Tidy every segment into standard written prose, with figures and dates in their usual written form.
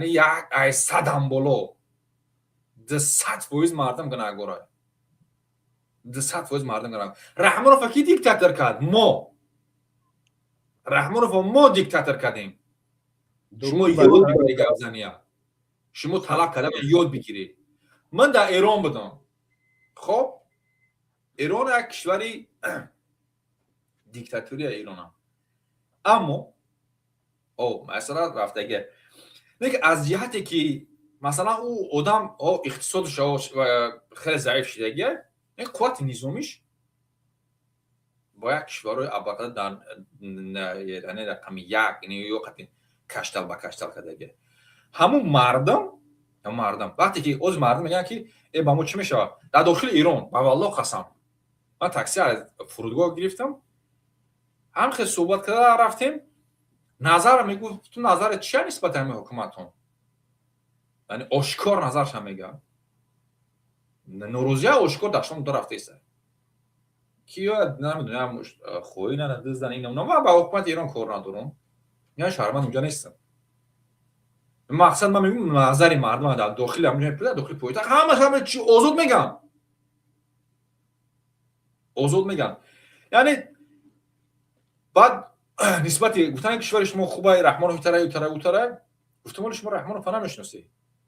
Як ай садам боло, 200% мардам гунаҳгорай, 200% мардам гунаҳгор. Раҳмонова ки диктатор кард? Мо Раҳмонова мо диктатор кардем. Шумо ёд бигиред, гапзания шумо талаб карда ёд бигиред. Ман дар Эрон будам. Хоб, Эрон як кишвари диктатурия, Эронам, аммо о масалан рафтага не, аз ҷиҳате ки масалан ӯ одам иқтисодаш хеле заиф шидагия, қуввати низомиш бо як кишварҳои абақада дар рақами як ё қати каштал ба каштал кардагия. Ҳамун мардам вақте ки оз мардум мегӯянд, ки э, ба мо чӣ мешавад дар дохили Эрон, ба валлоҳ қасам, ман такси аз фурудгоҳ гирифтам, ҳам хел суҳбат карда рафтем. Назар мегуфт, ту назарат чия нисбати ҳамин ҳукуматон? Яъне ошкор назарша мега, норозия ошкор даштон до рафтаиста, ки ё намедонам, хоинана, диздан, ина. Ман ба ҳукумати Эрон кор надорам, я шаҳрванд унҷа нестам. Мақсад, ман мегӯям, назари мардум дар дохили ҳамҷа, дохили пойтахт ҳамаш ҳама чи озод меган, озод меган. Яъне баъд нисбати гуфтани кишвари шумо хубай, Раҳмонов итара, ютара, утара. Гуфтам, оли шумо Раҳмонова намешиносӣ.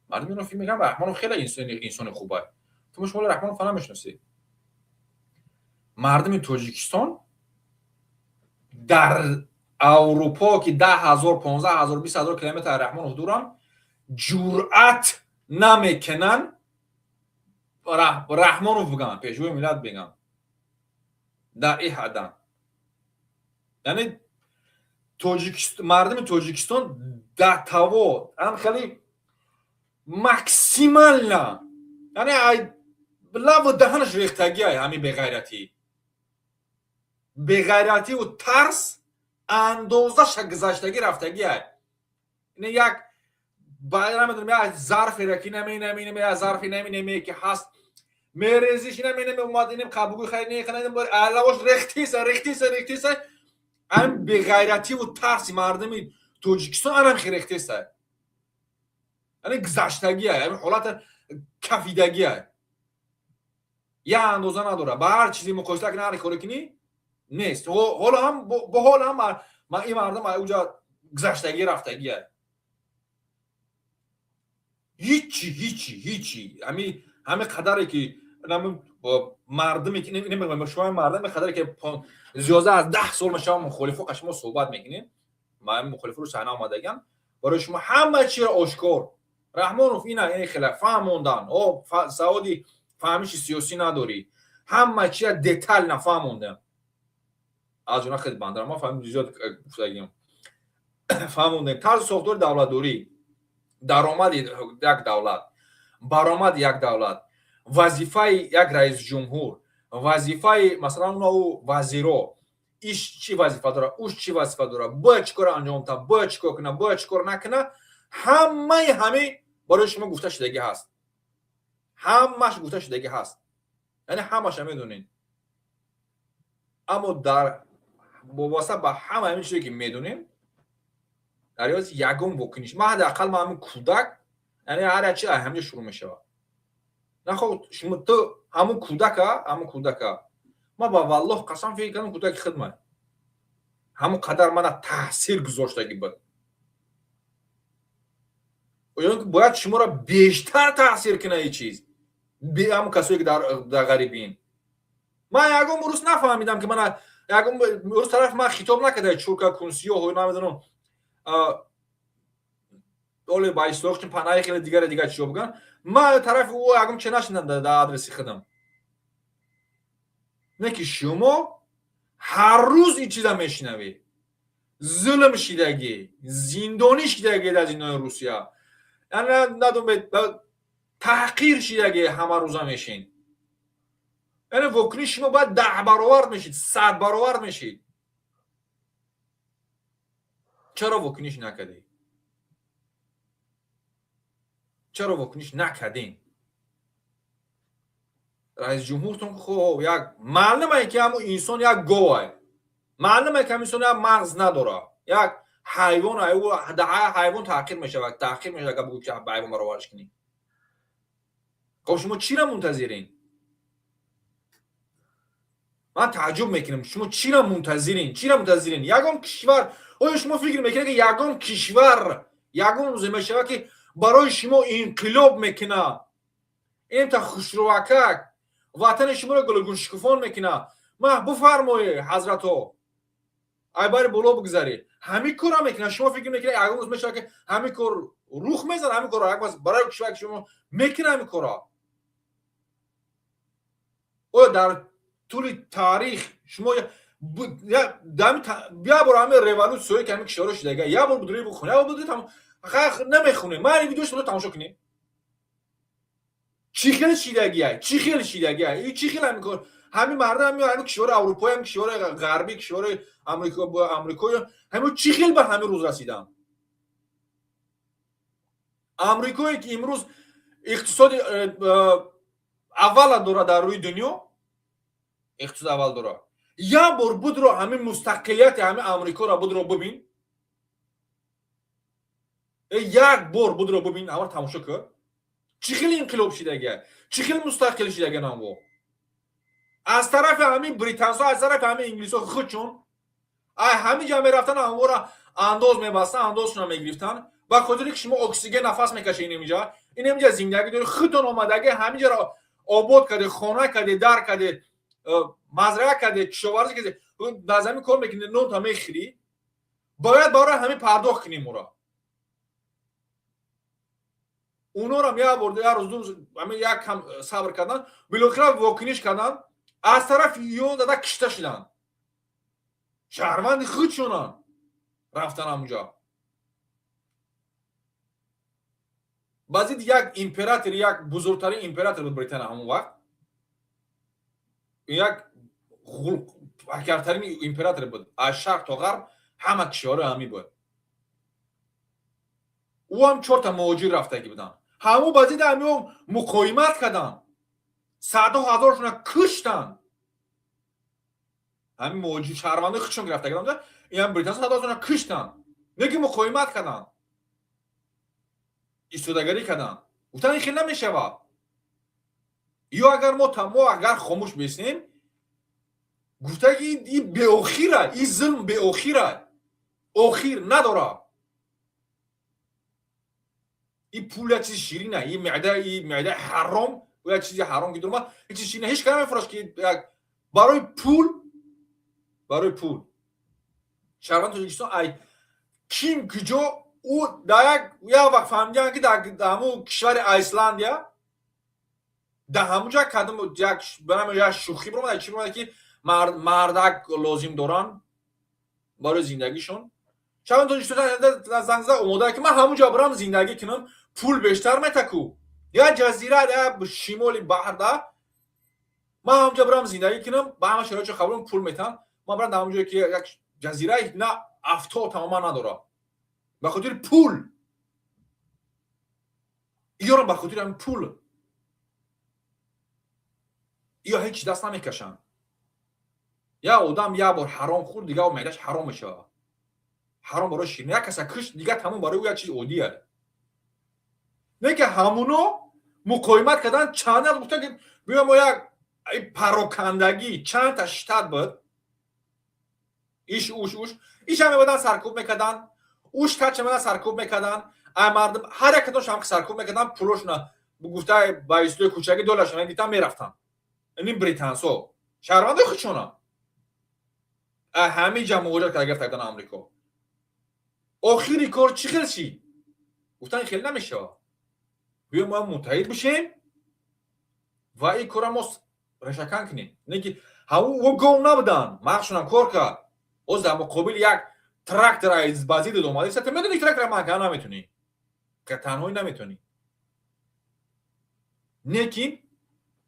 Мардум ино фикр мекунанд, Раҳмонов хеле инсони хубай. Гуфтам, шумо Раҳмонова намешиносӣ. Мардуми Тоҷикистон дар Аврупо, ки 10 000, 15 000, 20 000 километр Раҳмонов дуранд, ҷуръат намекунанд Раҳмонов бигӯянд, пешвои миллат бигӯянд. Дар ин ҳаддан, яъне мардуми Тоҷикистон дар таво ан хеле максимально, яъне лаву даҳанаш рехтагиай. Ҳамин беғайратӣ, беғайративу тарс андозаша гузаштагӣ рафтагиай. Як намедонам, як зарферо ки наминаминам, як зарфи наминаме, ки ҳаст, мерезиш, наминаме, омад инем қабугӯи хайр не, лавош рехтиса, рехтиса, рехтиса. Ам беғайративу тарси мардуми Тоҷикистон анам рехтиса, яъне гузаштагиай, ҳамин ҳолата кафидагиай, як андоза надорад. Ба ҳар чизе муқоиса кунӣ, ҳар коре кунӣ, нест. Ҳоло ҳам бо ҳол ҳам ин мардум уҷа гузаштагӣ рафтагиай. Ҳичи, ҳичи, ҳичи. Ҳами қадаре ки мардуме ки шумо мардуме қадаре ки зиёда аз 10 сол мешава мухолифо қа шумо суҳбат мекунем, мухолифо рӯ саҳна омадаган, барои шумо ҳама чиро ошкор Раҳмонов ина ин хела фаҳмондан. О, саводи фаҳмиши сиёсӣ надорӣ, ҳама чира детально фаҳмондам. Аз ҷумла хеле бандара ма фаҳмид, зиёд гуфтагиам, фаҳмондем тарзи сохтори давлатдорӣ, даромади як давлат, баромади як давлат, вазифаи як раисҷумҳур, вазифаи масалан ӯ вазиро, иш чӣ вазифа дорад, уш чӣ вазифа дорад, бояд чӣ кор анҷом диҳад, бояд чӣ кор кунад, бояд чӣ кор накунад, ҳамаи ҳамин барои шумо гуфта шудагӣ ҳаст, ҳамаш гуфта шудагӣ ҳаст, яъне ҳамаша медонед. Аммо дар вобаста ба ҳама ҳамин чизе, ки медонем, дар ивази ягон вокуниш ман ҳадди ақал ман ҳамин кӯдак, яъне ҳар як чи ҳаминҷо шурӯъ мешавад. Нахо шумо, ту ҳамун кӯдака, ҳамун кӯдака, ман ба валлоҳ қасам, фикр кардам, кӯдаки хидмат ҳамон қадар мана таъсир гузоштагӣ буд. Бояд шуморо бештар таъсир кунад ин чиз, ҳамон касое ки дар ғарибиин. Ман ягон рӯз нафаҳмидам, ки мана ягон рӯз тараф ман хитоб накарда, чурка кунсиёҳ, намедонам, оле ба истилоҳ панаи хеле дигаре дигар чизо бигӯян. Ман тарафи ӯ ягон че нашинам дар адреси худам. Не ки шумо ҳар рӯз ин чиза мешунавед: зулм шидагӣ, зиндонӣ шидагӣ дар зиндони Русия, яъне надонед, таҳқир шидагӣ, ҳама рӯза мешин. Яъне вокуниши шумо бояд 10 баровар мешид, 100 баровар мешид. Чаро вокуниш накардӣ? Чаро вокуниш накардем? Раисҷумҳуртон хоб, як маълумае, ки ҳамун инсон як говае, маълумае, ки ҳамин инсон як мағз надорад, як Ҳайвон ҳайвон таҳқир мешавад, таҳқир мешавад, агар бугӯ, ки ба ҳайвон баробарш кунӣ. Хоб, шумо чиро мунтазирин? Ман тааҷҷуб мекунам, шумо чиро мунтазирин, чиро мунтазирин? Ягон кишвар, оё шумо фикр мекунед, ки ягон кишвар ягон рӯзе мешавад, ки барои шумо инқилоб мекунад, инта хушрӯакак ватани шуморо гулгуншукуфон мекунад? Ма буфармоед, ҳазратҳо, айбари боло бигзаред, ҳамин корро мекунад. Шумо фикр мекунед, ягон рӯз мешавад, ки ҳамин кор рух мезанад, ҳамин корро барои кишвар шумо мекунад ҳамин корро? Оё дар тӯли таърих шумо як бор ҳамин революсияе, ки ҳамин кишварҳо шудага, як бор будури бихонед, як бор будури намехонед? Ман видео шумо тамошо кунед, чӣ хел шидагия, чӣ хел шидагия, чӣ хел ҳамин кор, ҳамин мардум, ҳамин кишвари аврупои, ҳамин кишвари ғарбӣ, кишвари амрикои, ҳамин чӣ хел ба ҳамин рӯз расиданд? Амрикое, ки имрӯз иқтисоди аввала дорад дар рӯи дунё, иқтисоди аввал дорад, як бор будро ҳамин мустақилияти ҳамин Амрикоро будро бубин, як бор будро бубин, ҳамаро тамошо кун, чӣ хел инқилоб шидага, чӣ хел мустақил шидага намво аз тарафи ҳамин британсо, аз тарафи ҳамин инглисо. Худчун ай ҳамин ҷа мерафтан, ҳамвора андоз мебастан, андозшона мегирифтан, ба хотире ки шумо оксиген нафас мекашед, инамиҷа, инамиҷа зиндагӣ доред, худтон омадаги ҳаминҷаро обод карде, хона карде, дар карде, мазраа карде, кишоварзӣ карде, дар замин кор мекунед, нонта мехӯрӣ, бояд барои ҳамин пардохт кунем уро. Унорам як бор, як рӯз, ду рӯз ҳамин як кам сабр кардан, билохира вокуниш кардан, аз тарафи ё зада кишта шуданд. Шаҳрванди худшонанд рафтан ҳамунҷо. Ба зидди як император, як бузургтарин император буд Британия ҳамон вақт, як ғулпакартарин император буд, аз шарқ то ғарб ҳама кишварҳои ҳамин буд. Ӯ ҳам чорта муҳоҷир рафтагӣ буданд, ҳамун ба зидди ҳамиҳо муқовимат карданд, садҳо ҳазоршона куштанд. Ҳамин муҳоҷир шаҳрвандои худшон гирифта карданд, ин британ садҳо ҳазоршона куштанд, не ки муқовимат карданд, истодагарӣ карданд, гуфтанд, ин хел намешавад. Ё агар мо агар хомӯш бесем, гуфта, ки ин беохира, ин зулм беохира, охир надорад. Ин пул як чизи ширина, ин меъда, ин меъдаи ҳаром, як чизи ҳаром ки дурума, ин чизи ширина, ҳеҷ кас намефурӯшад, ки барои пул, барои пул шаҳрванди Тоҷикистон ай ким куҷо ӯ дар як вақт фаҳмидиам, ки дар ҳамун кишвари Айсландия, дар ҳамунҷа кадом як як шӯхӣ биромад, чӣ биромад, ки мардак лозим доранд барои зиндагишон. Шаҳрванди Тоҷикистон занг зада омода, ки ман ҳамунҷо бирам зиндагӣ кунам, пул бештар метаку, як ҷазира дар шимоли баҳрда, ман ҳамунҷо бирам зиндагӣ кунам, ба ҳама шароитшо қабул, пул метаҳам, ман бирам дар ҳамун ҷое, ки як ҷазира на афтоб тамоман надорад, ба хотири пул. Иёрам ба хотири ҳамин пул иё ҳеҷ чиз даст намекашанд. Як одам як бор ҳаром хӯрд, дигар меъдаш ҳаром мешавад, ҳаром барои ширин. Як каса кушт, дигар тамом, барои ӯ як чизи оддия. Не ки ҳамуно муқовимат кардан, чанд гуфта, ки биё мо як парокандагӣ, чандта штат буд, иш уш уш ишам мебадан, саркӯб мекардан, ӯ штат чамедан, саркӯб мекардан, ай мардум ҳар як кадомш ҳам саркӯб мекардан, пулошона гуфта, ба истилоҳи кӯчагӣ долларшона мегирифтан, мерафтан. Ин британсо шаҳрвандои худшона ҳамин ҷа муҳоҷират карда гирифта кардан Амрико. Охири кор чӣ хел шид? Гуфтан, хеле намешавад, биё мо муттаҳид бишем ва ин кора мо решакан кунем. Не ки ҳамун гов набуданд, мағзшонам кор кард. Боз дар муқобили як трактор ба зиддат омада, ту медонӣ, трактора маҳкам наметунӣ, танҳоӣ наметонӣ. Лекин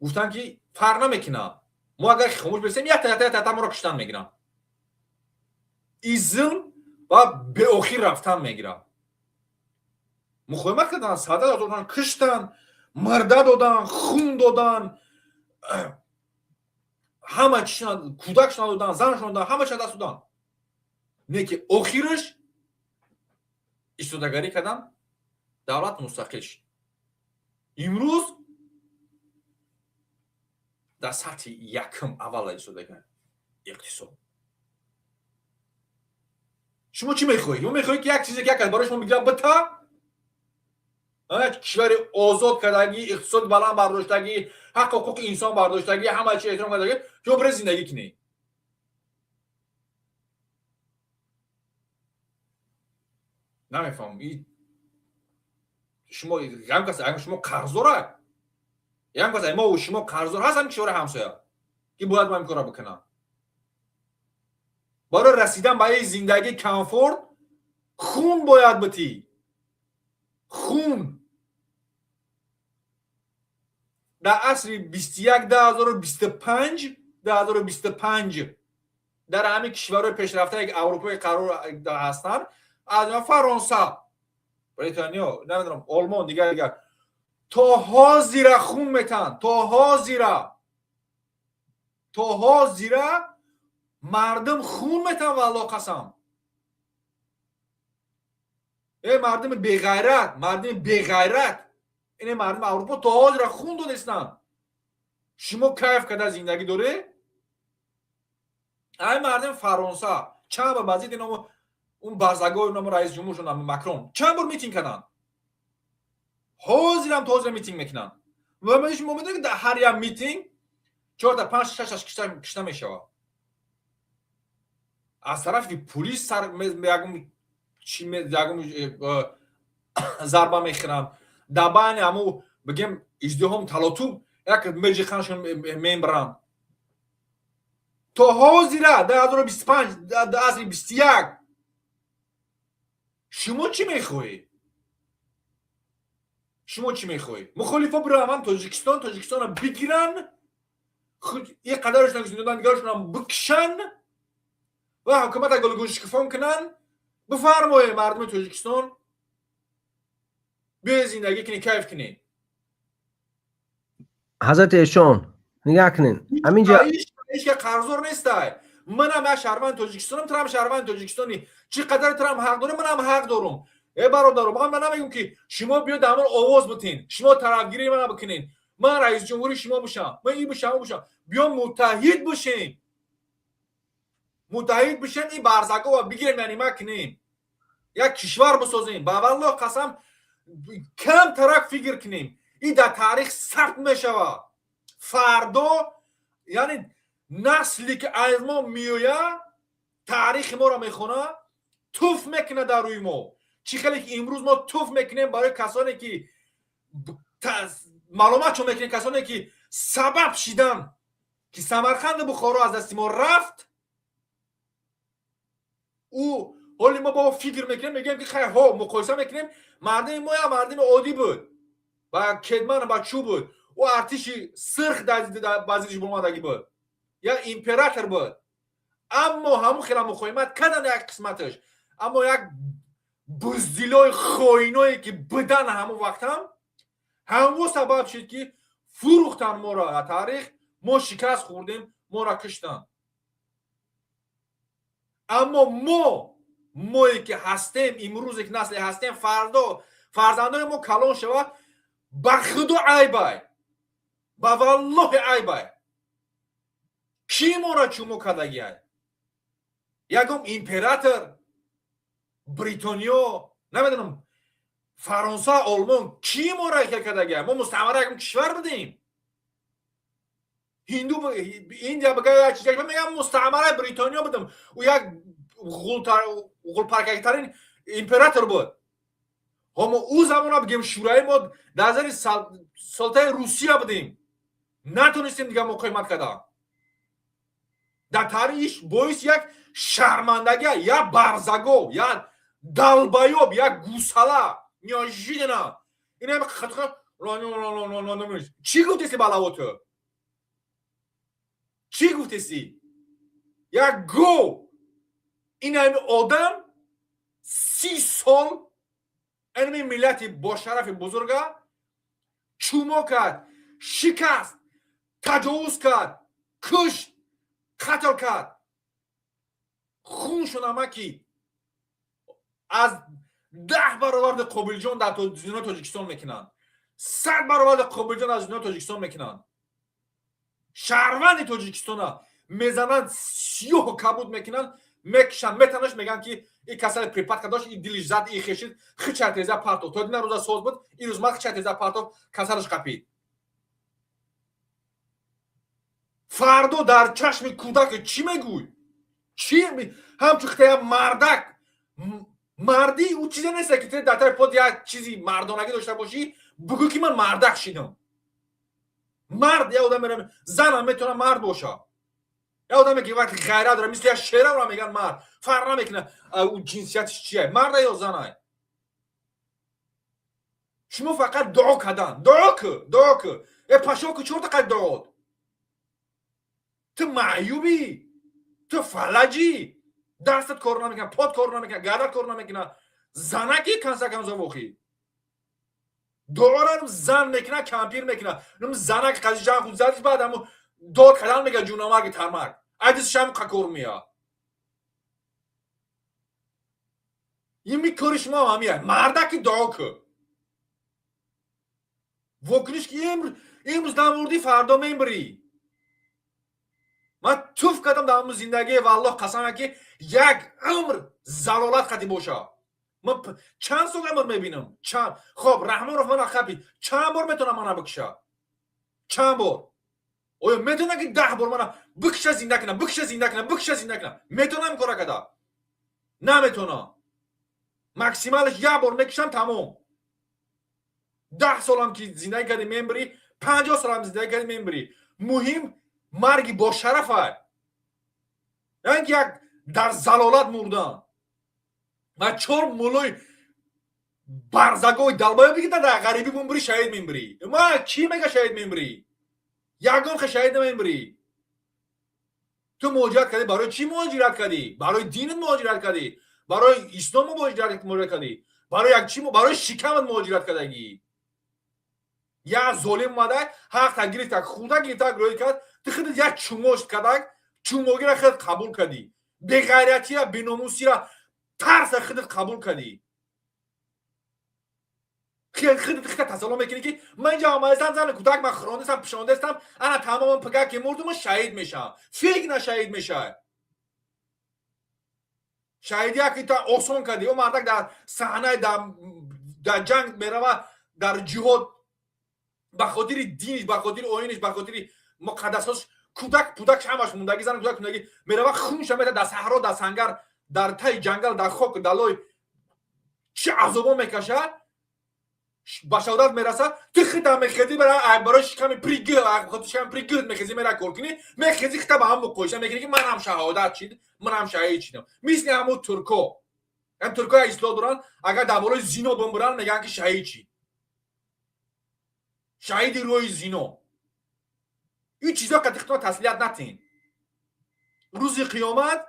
гуфтанд, ки фарқ намекунад, мо агар хомӯш бисем, якта якта якта моро куштан мегиранд. Ин зулм ва беохир рафтан мегирад. Муқовимат карданд, сада доданд, куштанд, мурда доданд, хун доданд, ҳама чишона, кӯдакшона доданд, заншона доданд, ҳама чиз даст доданд. Не ки охираш. Истодагарӣ карданд, давлат мустақил шуд. Имрӯз дар сатҳи якум аввала истодагар иқтисод. Шумо чӣ мехоҳед? Шумо мехоҳед, ки як чизе ки як кас барои шумо бигирад, бита кишвари озод кардагӣ, иқтисод баланд бардоштагӣ, ҳақ ҳуқуқи инсон бардоштагӣ, ҳама чи эҳтиром кардагӣ, шумо бире зиндагӣ кунед? Намефаҳмам, шумо ягон кас шумо қарздорад, ягон кас мо шумо қарздор ҳаст, ҳам кишвари ҳамсоя, ки бояд ма ин корро бикунам барои расидан ба ин зиндагии комфорт? Хун бояд битӣ, хун. Дар асри 21, 2025, 2025, дар ҳамин кишварҳои пешрафтаи аврупои қарор ҳастанд, аз Фаронса, Британиё, намедонам, Олмон, дигар дигар, то ҳозира хун метаҳанд. То ҳозира, то ҳозира мардум хун метаҳанд. Валло қасам, э мардуми беғайрат, мардуми беғайрат, ине мардуми Аврупо то ҳозира хун додистанд. Шумо кайф карда зиндагӣ доред. Ай мардуми Фаронса чанд бор ба зидди он барзагои намо раиси ҷумҳуршон Макрон чанд бор митинг карданд, ҳозирам то ҳозира митинг мекунанд. Ва шумо медонед, ки дар ҳар як митинг чорта, панҷ, шашаш кишта мешавад аз тарафи пулис, сар ягон ягон зарба мехӯранд. Дар байни ҳаму, бигем, издиҳом, талотум як меҷиқаншон, мембаранд. То ҳозира, 2025, асри 21, шумо чӣ мехоҳед? Шумо чӣ мехоҳед? Мухолифо бираванд Тоҷикистон, Тоҷикистонро бигиранд, ин қадарашон дигарашонам бикушанд ва ҳукумата гулгӯшкуфон кунанд. Бифармоед, мардуми Тоҷикистон, биёед, зиндагӣ кунед, кайф кунед. Ҳазрати эшон, нигаҳ кунед, ҳаминҷа Ҳеч ка қарздор нестай. Манам як шаҳрванди Тоҷикистонам, турам шаҳрванди Тоҷикистони. Чӣ қадар турам ҳақ дорам, манам ҳақ дорам. Э бародаро, ман намегӯм, ки шумо биёд дар ман овоз битин, шумо тарафгирии мана бикунед, ман раиси ҷумҳури шумо бошам, ман ин бошам, он бошам. Биё муттаҳид бошем, муттаҳид бошем, ин барзагова бигирем, яъне кунем, як кишвар бисозем. Ба валлоҳ қасам, кам тарак фикр кунем, ин дар таърих сабт мешавад фардо. Яъне насле ки аз мо меояд, таърихи моро мехонад, туф мекунад дар рӯи мо. Чӣ хеле ки имрӯз мо туф мекунем барои касоне ки маълуматшон мекунем, касоне ки сабаб шидан, ки Самарқанду Бухоро аз дасти мо рафт. Ӯ ҳоли мо бо фикр мекунем, мегӯем, ки хай, ҳо, муқоиса мекунем, мардуми мо як мардуми оддӣ буд, ба кетман, ба чӯ буд, ӯ артиши сирх ба зиддиш баромадагӣ буд, як император буд. Аммо ҳамун хела муқовимат карданд як қисматаш. Аммо як буздилои хоиное ки будан ҳамон вақтам, ҳамон сабаб шуд, ки фурӯхтан моро дар таърих, мо шикаст хӯрдем, моро киштанд. Аммо мо, мое ки ҳастем имрӯзе, ки насле ҳастем, фардо фарзандони мо калон шавад, ба худо айбай, ба валлоҳи айбай. Кӣ моро чумо кардагиай? Ягон император Бритониё, намедонам, Фаронса, Олмон, кӣ моро хел кардагиай? Мо мустамара ягон кишвар будем. Ҳинду, Индия бага, як чиз мегам, мустамараи Бритониё будем. Ӯ як ғулпаркактарин император буд. Мо ӯ замона, бигем, шӯравӣ, мо дар зери султаи Русия будем, натонистем дигар муқовимат карда. Дар таърих боиси як шармандагӣ, як барзагов, як долбоёб, як гусала, неожиданно инам чӣ гуфтеси? Балавоту чӣ гуфтеси? Як гов. Инами одам 30 сол инами миллати бошарафи бузурга чумо кард, шикаст, таҷовуз кард, кушт, қатл кард, хун шунамаки аз 10 баробар Қобилҷон дар зинои Тоҷикистон мекунанд, 100 баробар Қобилҷон аз зинои Тоҷикистон мекунанд. Шаҳрванди Тоҷикистона мезананд, сиёҳу кабуд мекунанд, мекушанд, метанаш, мегӯянд, ки и касали припадка дошт, и дилиш зад, и хешид, хича теза партов. То дина рӯза соз буд, ин рӯз мад, хича теза партов, касалаш қапид. Фардо дар чашми кӯдак чӣ мегӯй? Чӣ ҳамчун хитая мардак? Мардӣ ӯ чизе нест, ки ту дар тари под як чизи мардонагӣ дошта бошӣ, бугӯ, ки ман мардак шидам. Мард як одам мерам, занам метавона мард боша. Як одаме, ки вақти ғайрат дора, мисли як шераро мегӯянд мард. Фарқ намекунад, ӯ ҷинсиятиш чия, марда ё занай. Шумо фақат дуо кардан, дуо ку, дуо ку, э пашо ку, чорта қад дуот. Ту маъюбӣ, ту фалаҷӣ, дастат кор намекунад, под кор намекунад, гардат кор намекунад. Занаки конца концов охи дуорам зан мекунад, кампир мекунад. Занак қази ҷан худ задиш, баъд ҳамо дод кардан мега, ҷунамарги тармарг айдис шам қакор меяд. Ими кори шумо ҳамия. Мардаки, дуо ку. Вокуниш ки имрӯз намурдӣ, фардо мемирӣ. Ман туф кардам дар ҳамун зиндагие, валлоҳ қасам, ки як умр залолат қати боша. Ман чанд сол умр мебинам? Чанд? Хоб, Раҳмонов мана хапи, чанд бор метавонам мана бикша? Чанд бор? Оё метавонам, ки 10 бор мана бикша, зинда кунам, бикша, зинда кунам, бикша, зинда кунам? Метавонам ин кора када? Наметавонам. Максималаш як бор мекушам, тамом. 10 солам ки зиндагӣ кардӣ, мембирӣ, 50 солам зиндагӣ кардӣ, мембирӣ. Муҳим марги бошарафа, яъне ки як дар залолат мурдан. Ва чор мулои барзагои долбоёб бигида, дар ғарибӣ мембирӣ, шаҳид мембирӣ. Ма чӣ мега, шаҳид мембирӣ? Ягон хе шаҳид намембирӣ. Ту муҳоҷират кардӣ, барои чӣ муҳоҷират кардӣ? Барои динат муҳоҷират кардӣ, барои ислом муҳоҷират кардӣ, барои як чӣ? Барои шикамат муҳоҷират кардагӣ. Як золим омада, ҳақта гирифта, худа гирифта, рӯй кард. Ту худат як чумошт кардак, чумогира худат қабул кардӣ, беғайратира, беномусира, тарса худат қабул кардӣ. Худат хита тасалло мекунӣ, ки ман инҷа омадастам, зани кӯдак ман хӯрондастам, пишондастам, ана тамоман пага ки мурдум, шаҳид мешавам. Фиг на шаҳид мешавад. Шаҳидия ки та осон кардӣ. Ӯ мардак дар саҳнаи дар ҷанг мерава, дар ҷиҳод, ба хотири диниш, ба хотири оиниш, ба хотири муқаддасотш, кӯдак пудак ҳамаш мондагӣ, зан, кӯдак мондагӣ, мерава, хунша мета, дар саҳро, дар сангар, дар таи ҷангал, дар хок, далой чӣ азобо мекашад, ба шаҳодат мерасад. Ту хита мехезӣ, барои шиками пригил, шиками пригил мехезӣ, мера кор кунӣ, мехезӣ, хита ба ҳам муқоиса мекунӣ, ки манам шаҳодат шид, манам шаҳид шидам. Мисли ҳамун турко. Ҳам турко як истилоҳ доранд: агар дар болои зино бимбиранд, мегӯянд, ки шаҳид шид, шаҳиди рӯи зино. Ин чизо қати таслият натин. Рӯзи қиёмат,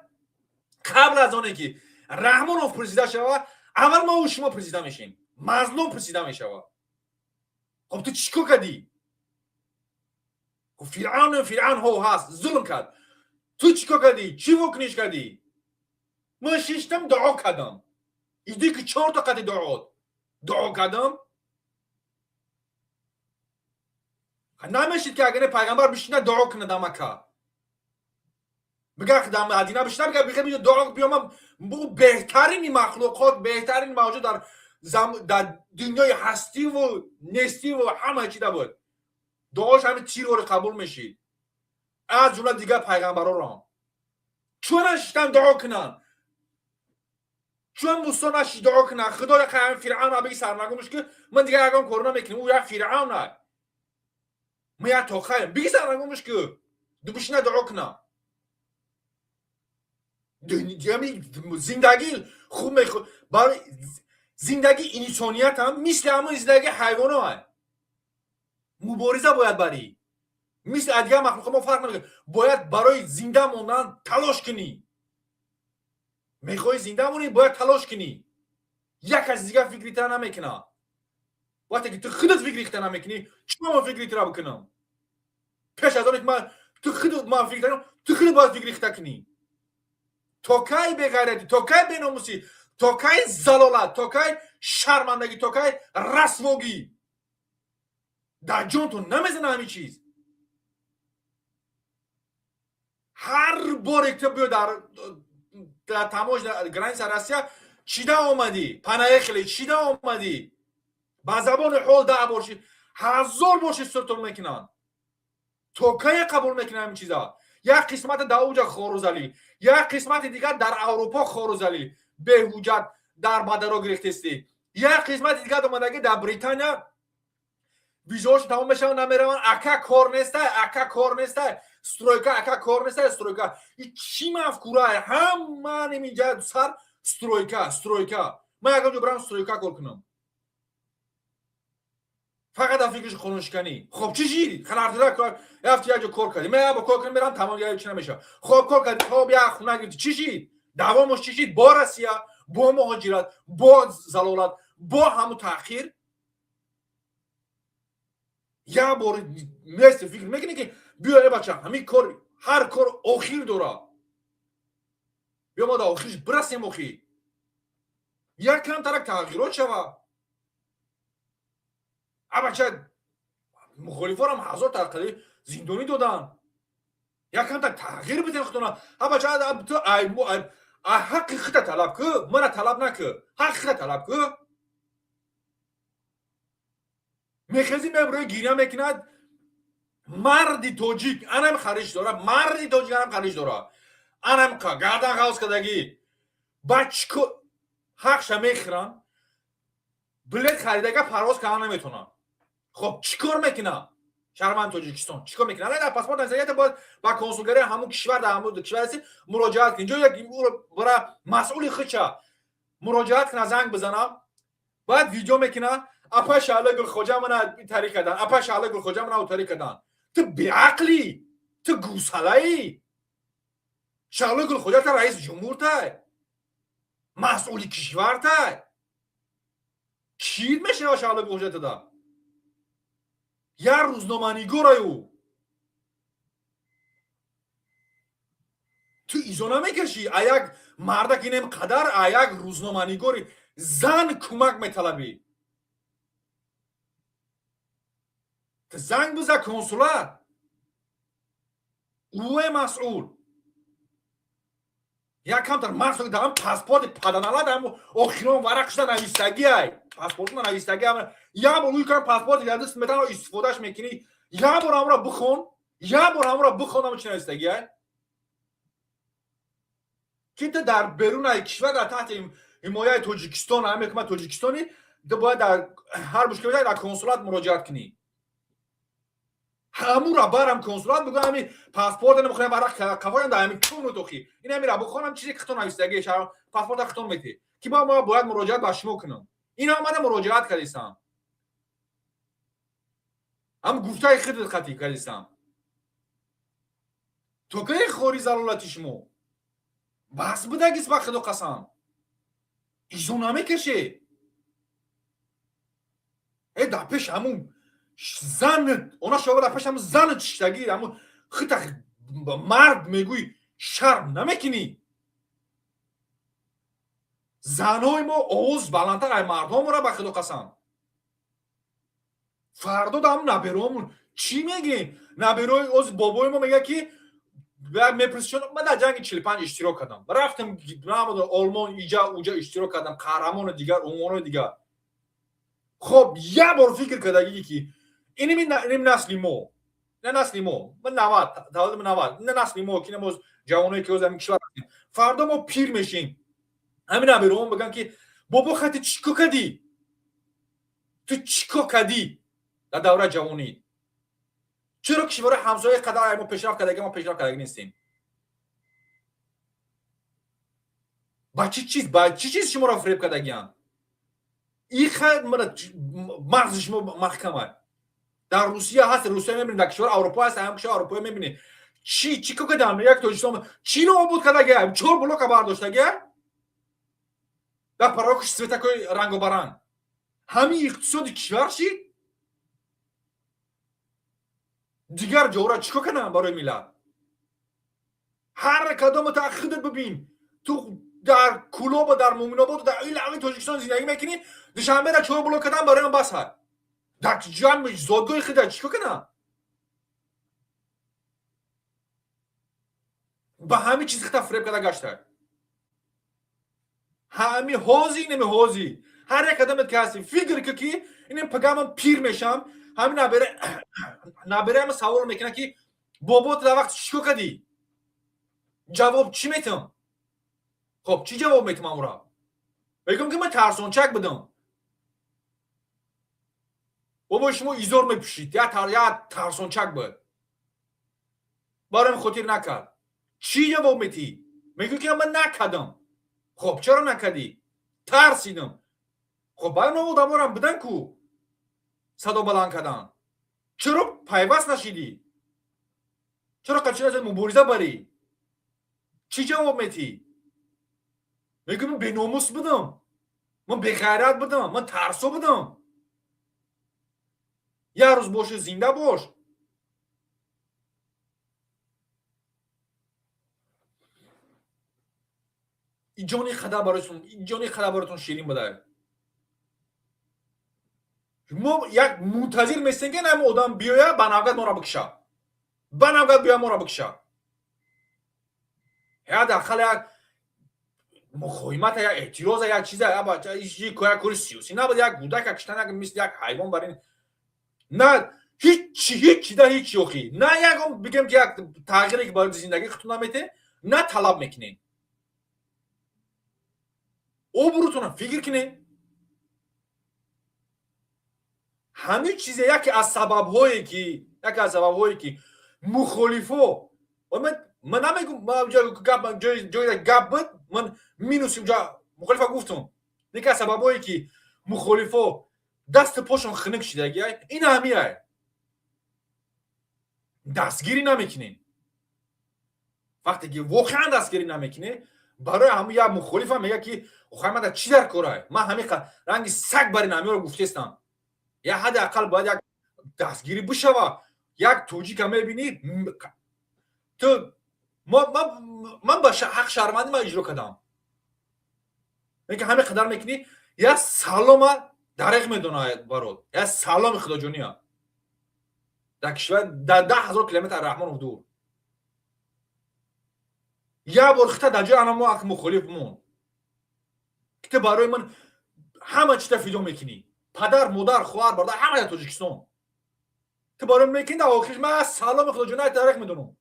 қабл аз оне ки Раҳмонов президент шава, аввал мо шумо президент мешем, мазлум президент мешава. Хоб, ту чӣ кор кардӣ? Фиръавн, фиръавн ҳо ҳаст, зулм кард. Ту чӣ кор кардӣ? Чӣ вокуниш кардӣ? Ман шиштам, дуо кардам. Иди ки чорта қати дуо дуо кардам. Намешид, ки агар пайғамбар бишина, дуо кунад дар Макка, бигар, дар Мадина бишина, бигар, дуо биёмам. Беҳтарини махлуқот, беҳтарини мавҷуд дар дунёи ҳастиву нестиву ҳама чида буд. Дуош ҳами тирвори қабул мешид, аз ҷумла дигар пайғамбарорам. Чун нашиштан дуо кунанд? Чун Мусо нашишт дуо кунанд? Худоя, ҳами Фиръавн биги сарнагумш, ки ман дигар ягон кор намекунем. Ӯ як Фиръавна, ман як тоқаем. Биги сарнагумш, ки бишина, дуо кунам. Зиндагӣ хуб барои зиндагии инсоният ҳам мисли ҳамон зиндагии ҳайвоно мубориза бояд барӣ. Мисли аз дигар махлуқот мо фарқ намекунем. Бояд барои зинда мондан талош кунӣ. Мехоҳӣ зинда монӣ, бояд талош кунӣ. Як каси дигар фикри тара намекунад. Вақте ки ту худат фикри хита намекунӣ, чӣ ман фикри тара бикунам? Пеш аз оне ки ман ту худат ман фикр кунам, ту худат бояд фикри хита кунӣ. То кай беғайратӣ? То кай беномусӣ? То кай залолат, то кай шармандагӣ, то кай расвогӣ? Дар ҷонтон намезана ҳамин чиз? Ҳар боре ки биё дар тамош граница Россия, чида омадӣ, понаехали, чида омадӣ, ба забони ҳол 10 бор, 1000 бор шистотон мекунанд. То кае қабул мекунанд ҳамин чиза? Як қисмати дар уҷа хору залил, як қисмати дигар дар Аврупо хору залил, беҳуҷҷат дар бадаро гирифтестӣ, як қисмати дигар омадагӣ дар Британия, визаошон тамом мешаванд, намераванд. Ака, кор нестай, ака, кор нестай, стройка, ака, кор нестай, стройка. Чӣ мафкурае? Ҳама инҷа сар стройка, стройка. Ман ягон ҷо барам стройка кор кунам, фақат дар фикриш қонуншиканӣ. Хоб, чӣ шид? Ханартира рафти, як ҷо кор кардӣ, ман як кор кунам, мерам, тамом, як чи намешавад. Хоб, кор кардӣ, хоб, як хона гирифтӣ, чӣ шид? Давомаш чӣ шид? Бо Россия, бо муҳоҷират, бо залолат, бо ҳаму таъхир. Як бор нест фикр мекунӣ, ки биё, э бача, ҳамин кор, ҳар кор охир дора, биё, мо дар охирш бирасем, охир як камтарак тағйирот шава. А бача, мухолифорам ҳазор тақри зиндонӣ додан, як камтар тағйир биден худона. А бача, ту ҳаққи хита талаб кӯ, мара талаб накӯ, ҳаққи хита талаб кӯ. Мехези, меброи, гиря мекунад. Марди тоҷик анам хариш дора, марди тоҷик анам хариш дора, анам гардан ғавз кардагӣ. Ба чико ҳақша мехӯранд? Билет харидага, парвоз кардан наметонанд. Хоб, чӣ кор мекунад шаҳрванди Тоҷикистон? Чӣ кор мекунад? Дар паспорт нависагията, бояд ба консулгарии ҳамун кишвар, дар ҳамун кишвар ҳасти, муроҷиат кунӣ. Ҷо як бара масъули худша муроҷиат кунад, занг бизана, баъд видео мекунад: «Апа Шаҳла Гулхоҷа, мана тариқ кардан, апа Шаҳла Гулхоҷа, мана утариқ кардан». Ту беақлӣ, ту гӯсалаӣ. Шаҳла Гулхоҷа та раиси ҷумҳуртай, масъули кишвартай. Чӣ мешава Шаҳла Гулхоҷа тада? Як рӯзноманигораю ту изо намекашӣ. А як мардак инем қадар, а як рӯзноманигори зан кӯмак металабӣ. Ту занг биза консулат, ӯе масъул. Як камтар мағз дар паспорти паданалад, ҳам охирон варақшда навистагиай, паспортна навистаги. Як бор ӯй кан паспорти дар даст метана, истифодаш мекунӣ. Як бор ҳамро бихон, як бор ҳамро бихон, ҳамо чи навистагиай, ки ту дар берунаи кишвар, дар таҳти ҳимояи Тоҷикистон, ҳаме ки ман тоҷикистони, ту бояд дар ҳар мушкил дар консулат муроҷиат кунӣ. Ҳамура барам консулат, бигӯ ҳами паспорт намехоҳем, варақ қафоям дар ҳами кунут. Охи ин ҳамира бихонам, чизе ки хитон навистагӣ, паспорта хитон метӣ, ки ма бояд муроҷиат ба шумо кунам. Ин омада муроҷиат кардисам, ҳам гуфтаи худат қатӣ кардисам. То кай хори залолати шумо бас будагис? Ба худо қасам, изо намекаше. Э, дар пеш ҳамун занат, она шова, дар пеш ҳамун занат шиштагӣ, ҳамун хита мард мегӯй, шарм намекунӣ? Занҳои мо овоз баландтар ай мардҳомора, ба худо қасам. Фардо дар ҳамун набероҳомон чӣ мегӯем? Наберои оз бобои мо мегӯяд, ки мепурсишон: «Ман дар ҷанги 45 иштирок кардам, рафтам Олмон, иҷа уҷа иштирок кардам, қаҳрамону дигар унвонои дигар». Хоб, як бор фикр кардагӣ, ки иним насли мо, на насли мо, 90, таваллуди 90, на насли мо, ки намоз ҷавоное ки ҳозир ҳамин кишвар ҳастем, фардо мо пир мешем, ҳамин набероҳон бигӯянд, ки «Бобо, хати чӣ кор кардӣ? Ту чӣ кор кардӣ дар давраи ҷавонӣ? Чаро кишварҳои ҳамсоя қадар мо пешрафт кардаги, мо пешрафт кардаги нестем? Ба чӣ чиз, ба чӣ чиз шуморо фиреб кардагианд?» Мағзи шумо маҳкама. Дар Русия ҳаст, Русия мебинем, дар кишвар Аврупо ҳаст, ҳам кишвар Аврупоя мебинем. Чӣ кор кардам? Як Тоҷикистон чиро обод кардагия? Чор блока бардоштагия дар парокиш, светакои рангобаранг. Ҳамин иқтисоди кишвар шид. Дигар ҷора чӣ кор кардам барои миллат? Ҳар кадомо та худат бибин. Ту Дар Кӯлоба, дар Муъминободу дар ин Тоҷикистон зиндагӣ мекунӣ. Душанбера чой блок кардан бароям бас ҳад. Дар ҷамъ зодгоҳи худа чӣ кор кунам? Ба ҳамин чиз хита фиреб карда гашта. Ҳами ҳози инами ҳози ҳар як одамет ки ҳасти, фикр ки инем пага ман пир мешам, ҳамин набераам савол мекунад, ки бобо, ту дар вақт чӣ кор кардӣ? Ҷавоб чӣ метам? Хоб, чӣ ҷавоб метам амура? Мегӯям, ки ман тарсончак будам. Бобои шумо изор мепӯшид, я тарсончак буд, барои хотир накард. Чӣ ҷавоб метиҳӣ? Мегӯӣ, ки ман накардам. Хоб, чаро накардӣ? Тарсидам. Хоб, баъд одаморам будан ку садо баланд кардан. Чаро пайваст нашидӣ? Чаро қачина мубориза барӣ? Чӣ ҷавоб метиҳӣ? Мегӯ, ман беномус будам, ман беғайрат будам, ман тарсо будам. Як рӯз боши, зинда бош. Ҷони қадар бароятон, ҷони қадар бароятон ширин буда. Мо як мунтазир местем, ки ҳам одам биёя, ба навгат моро бикша, ба навгат биёя, моро бикша. Ҳад ақал як муқовимата, як эътироза, як чиза, як кори сиёсӣ набуд. Як гудака киштан, як мисли як ҳайвон бар ин на ҳичи, ҳичи да ҳичи. Охи, на ягон бигем, ки як тағйире ки барои зиндагии худтон намете, на талаб мекунем. Обрӯтона фикр кунем. Ҳамин чизе яке аз сабабҳое ки мухолифо, ман намегум, ҷои гап буд, ман минуси ҷа мухолифа гуфтум. Яке аз сабабҳое ки мухолифо дасту пошон хунук шидагиай, ин ҳамиай: дастгирӣ намекунем. Вақте ки воқеан дастгирӣ намекунем, барои ҳамн як мухолифа мега, ки охай, ман чӣ дар корай? Ман ҳамин ранги саг бари ҳамиро гуфтестам. Як ҳадди ақал бояд як дастгирӣ бишава. Як тоҷика мебинӣ ту, ман ба ҳақ шаҳрвандӣ ман иҷро кардам, ки ҳамин қадар мекунӣ, як салома дареғ медонад барот, як саломи худоҷония дар кишвар дар 10 000 километр Раҳмонов дур. Як бор хита дар ҷои анамо мухолиф мон, ки ту барои ман ҳама чита фидо мекунӣ: падар, модар, хоҳар, бародар, ҳама дар Тоҷикистон. Ту барои мекунӣ, дар охир ман саломи худоҷония дареғ медонам.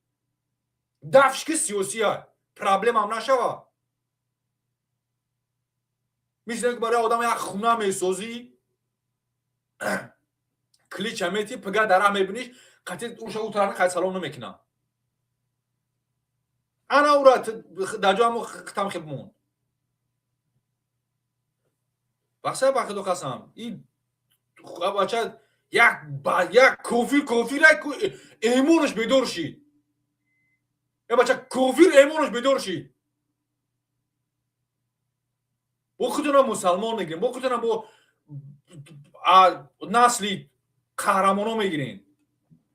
Дафшки сиёсия проблемам нашава. Мисли ки барои одам як хуна месозӣ, клича мети, пага дара мебиниш, қати уша у тараф қай салом намекунам. Ана ура дар ҷо ҳамо хитам хеб монд. Бахша, ба худо қасам, и бача як кофир, кофира эмонаш бедор шид. Э бача кофир эмонаш бедор шид. Бо худона мусалмон мегирем, бо худона бо насли қаҳрамоно мегирем.